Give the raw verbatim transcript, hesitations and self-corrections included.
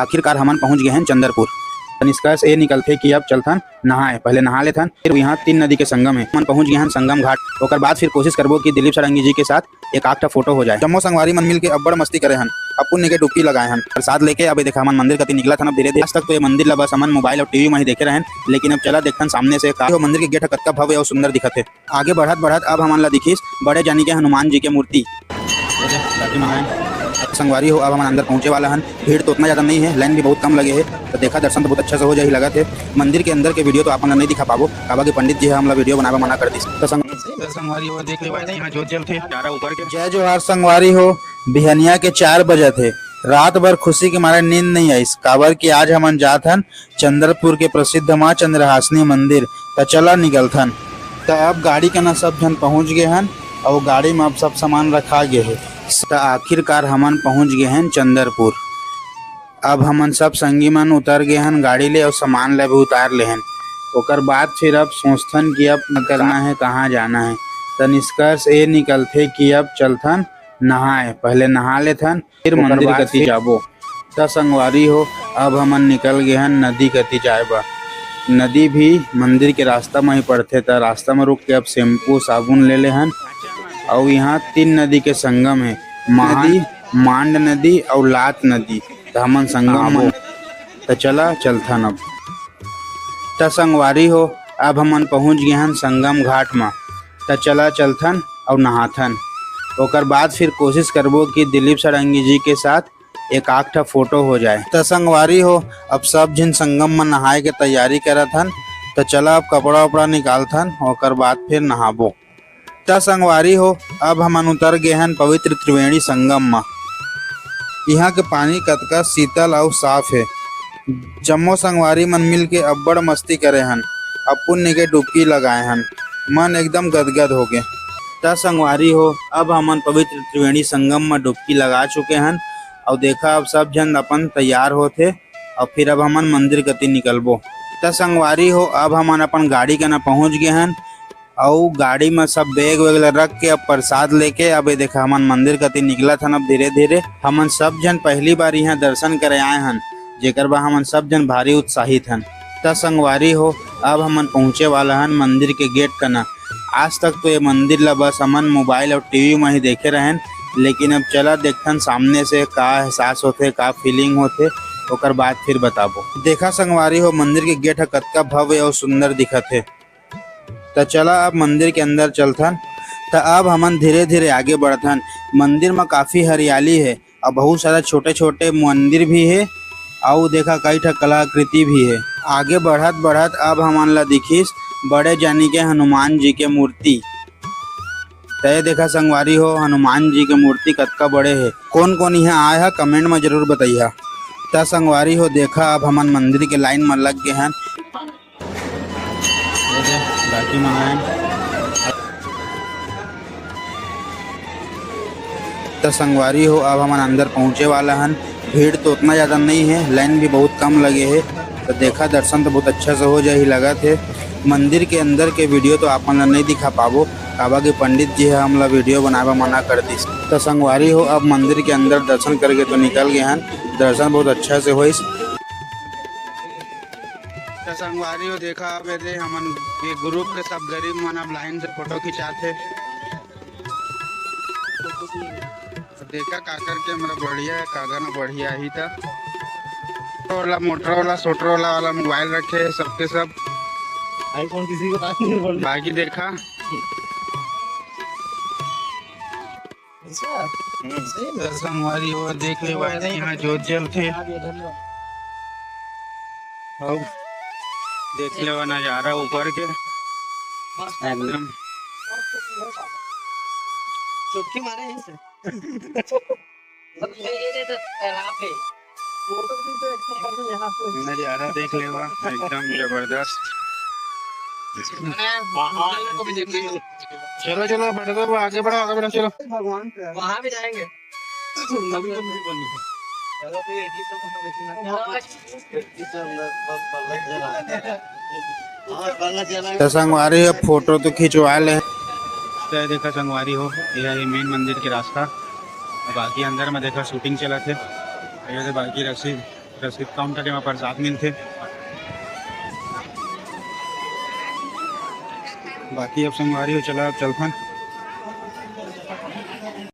आखिरकार हमन पहुंच गए हन चंदरपुर। त निष्कर्ष ए निकलथे कि अब चलथन नहाए, पहले नहा लेथन, फिर यहाँ तीन नदी के संगम है, हमन पहुंच गए हन संगम घाट। ओकर बाद फिर कोशिश करबो कि दिलीप षडंगी जी के साथ एक आठ ठा फोटो हो जाए। जम्मो संगवारी मन मिल के अब्बड़ मस्ती करे हन, अब पुण्य के डुबकी लगाए हन, प्रसाद लेके अब ये देखा हमन मंदिर कति निकलत हन। अब धीरे धीरे, आज तक तो ये मंदिर ला बस हमन मोबाइल और टीवी में ही देखे रहन, लेकिन अब चला देखथन सामने से का वो मंदिर के गेट ह कतका भव्य और सुंदर दिखत है। आगे बढ़त बढ़त अब हमन ला दिखिस बड़े जानी के हनुमान जी के मूर्ति। संगवारी हो, अब हमन अंदर पहुंचे वाला हन। भीड़ तो उतना ज्यादा नहीं है, लाइन भी बहुत कम लगे है, तो देखा दर्शन तो बहुत अच्छा से हो जाही लगत है। मंदिर के अंदर के वीडियो तो आप मन ला नहीं दिखा पाबो, काबर कि पंडित जी ह हमला वीडियो बनावे मना कर दिस। तो संग- तो संगवारी हो, देख ले भाई, यहाँ जोत जलथे, चारा ऊपर के। जय जोहार संगवारी हो, बिहनिया के चार बजत है, रात भर खुशी के मारे नींद नहीं आइस, काबर कि आज हमन जात हन चंद्रपुर के प्रसिद्ध मां चंद्रहासिनी मंदिर। त चला निकलथन। त अब गाड़ी कना सब झन पहुंच गे हन, अउ गाड़ी में अब सब सामान रखा गे हे। त आखिरकार हमन पहुंच गे हन चंद्रपुर। अब हमन सब संगी मन उतर गे हन गाड़ी ले, अउ सामान ला भी उतार ले हन। ओकर बाद फिर अब सोचथन कि अब का करना है, कहाँ जाना है। त निष्कर्ष ए निकलथे कि अब चलथन नहाए, पहले नहा लेथन, फिर ओकर मंदिर बाद कति फिर जाबो। त संगवारी हो, अब हमन निकल गे हन नदी कति जाए बर। नदी भी मंदिर के रास्ता म ही पड़थे, त रास्ता म रुक के अब शैम्पू, साबुन ले ले हन। अउ यहाँ तीन नदी के संगम है, महान नदी, मांड नदी अउ लात नदी। त हमन संगम आबो। मन, त चला चलथन अब। त संगवारी हो, अब हमन पहुंच गे हन संगम घाट म। त चला चलथन अउ नहाथन। ओकर बाद फिर कोशिश करबो कि दिलीप षडंगी जी के साथ एक आध ठा फोटो हो जाए। त संगवारी हो, अब सब झिन संगम म नहाए के तैयारी करत हन। त चला अब कपड़ा उपड़ा निकालथन, ओकर बाद फिर नहाबो। त संगवारी हो, अब हमन उतर गे हन पवित्र त्रिवेणी संगम म। इहाँ के पानी कतका शीतल अउ साफ हे। जम्मो संगवारी मन मिल के अब्बड़ मस्ती करे हन, अउ पुण्य के डुबकी लगाए हन। मन एकदम गदगद होगे। त संगवारी हो, अब हमन पवित्र त्रिवेणी संगम म डुबकी लगा चुके हन। अउ देखा, अब सब झन अपन तैयार होत हे, अउ फिर अब हमन मंदिर कति निकलबो। त संगवारी हो, अब हमन अपन गाड़ी कना पहुंच गे हन। अउ गाड़ी म सब बैग वैग ल रख के अब प्रसाद लेके अब ये देखा हमन मंदिर कति निकलत हन। अब धीरे धीरे हमन सब झन पहली बार इहाँ दर्शन करे आए हन, जेकर बर हमन सब झन भारी उत्साहित हन। त संगवारी हो, अब हमन पहुँचे वाला हन मंदिर के गेट कना। आज तक तो ये मंदिर ल बस हमन मोबाइल अउ टीवी म ही देखे रहेन, लेकिन अब चला देखथन सामने से का एहसास होथे, का फीलिंग होथे, ओकर बाद फिर बताबो। देखा संगवारी हो, मंदिर के गेट ह कतका भव्य अउ सुंदर दिखत हे। त चला अब मंदिर के अंदर चलथन। त अब हमन धीरे-धीरे आगे बढ़थन। मंदिर म काफी हरियाली हे अउ बहुत सारा छोटे-छोटे मंदिर भी हे अउ देखा कई ठा कलाकृति भी हे। आगे बढ़त-बढ़त अब हमन ला दिखिस बड़े जानी के हनुमान जी के मूर्ति। त ये देखा संगवारी हो, हनुमान जी के मूर्ति कतका बड़े हे। कोन-कोन इहाँ आए ह, कमेंट म जरूर बतइहा। त संगवारी हो, देखा अब हमन मंदिर के लाइन म लग गे हन। ये दे, बाकी मंगाए। त संगवारी हो, अब हमन अंदर पहुँचे वाला हन। भीड़ तो उतना ज्यादा नहीं है, लाइन भी बहुत कम लगे है। त देखा, दर्शन तो बहुत अच्छा से हो जाही लगत है। मंदिर के अंदर के वीडियो तो आप मन ला नहीं दिखा पाबो, काबर कि पंडित जी ह हमला वीडियो बनाए बर मना कर दिस। त संगवारी हो, अब मंदिर के अंदर दर्शन करके तो निकल गए हन। दर्शन बहुत अच्छा से होइस। त संगवारी हो, देखा, अब एदे हमन के ग्रुप के सब गरीब मन अब लाइन से फोटो खिंचाथे। देखा, काकर कैमरा बढ़िया है, काकर में बढ़िया ही था। वाला, मोटरोला, सोटरोला वाला मोबाइल रखे हैं सबके सब। आईफोन किसी के पास नहीं है, बोल। बाकी देखा। अच्छा, हम्म। सही है। त संगवारी हो, देख ले भाई, यहाँ जोत जलथे। हाँ भैया, धन्यवाद। अउ देख लेवा नजारा ऊपर के, मस्त। एकदम। चुटकी मारे यहीं से। ये, ये, ये तो तालाब है। फोटो भी तो एक नंबर है यहाँ पे। नजारा देख लेवा, एकदम जबरदस्त। हाँ, हाँ। चलो, चलो, बढ़ो, आगे बढ़ो, आगे बढ़ो, चलो। भगवान का। वहाँ भी जाएंगे। त संगवारी हो, फोटो तो खिंचवा ले। त देखा संगवारी हो, ये है मेन मंदिर के रास्ता। बाकी अंदर में देखा शूटिंग चलत हे। ये दे बाकी रस्सी। रसीद काउंटर, एमा प्रसाद मिलथे। बाकी अब संगवारी हो, चला अब चलथन।